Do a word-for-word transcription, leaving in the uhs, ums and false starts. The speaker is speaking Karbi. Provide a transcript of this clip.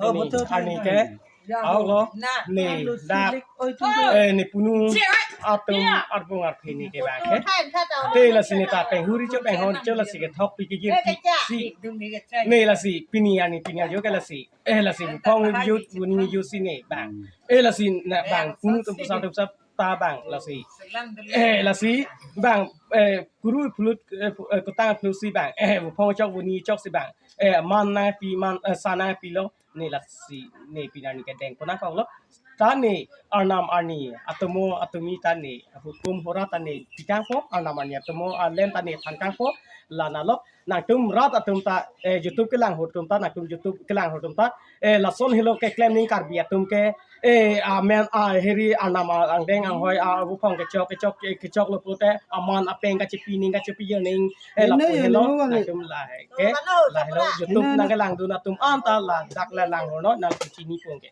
Oh, ne betul, arni betul. Ke, ya, au lo, na, ne, lalu dak, silik, oi, tunggu. Eh, ne punu, atum, arbung arphe ne ke bang ke. Te lasi ne ta penghur-icho, penghor-icho, lasi kethok pi kejir, eh, pi, si. Ne lasi, pini arni, pini arjo ke lasi. Eh, lasi, buphong yu, buni yu si ne, bang. Eh, lasi, na, bang, punu atum pusat, atum pusat, ta bang, lasi. Eh, lasi, bang, eh, kuru phlut, eh, pu-, eh, kutang phlut si bang. Eh, buphong chok, buni chok si bang. Eh, man nangpi, man, eh, sa nangpi lo. Ne lasi, ne pini arni kedeng puna kok lo. Ta ne arnam arni, atomo, atomi ta ne, hukum hora ta ne, pikang po, arnam arni, atomo, alen ta ne, thangkang po, lana lo. Nangtum rat atum ta, eh, YouTube kelang ahut atum ta, nangtum YouTube kelang ahut atum ta, eh, lason helo keklem ning Karbi atum ke, eh, amen, ah, heri arnam angdeng anghoi, ah, buphong kechok, kechok, kechok lo pute, aman apeng kachepi ning, kachepi ning, eh, lapu helo, nangtum la ke, la helo, YouTube nangkelangdun atum anta la, dak la lang hono, nangtum chini pon ke.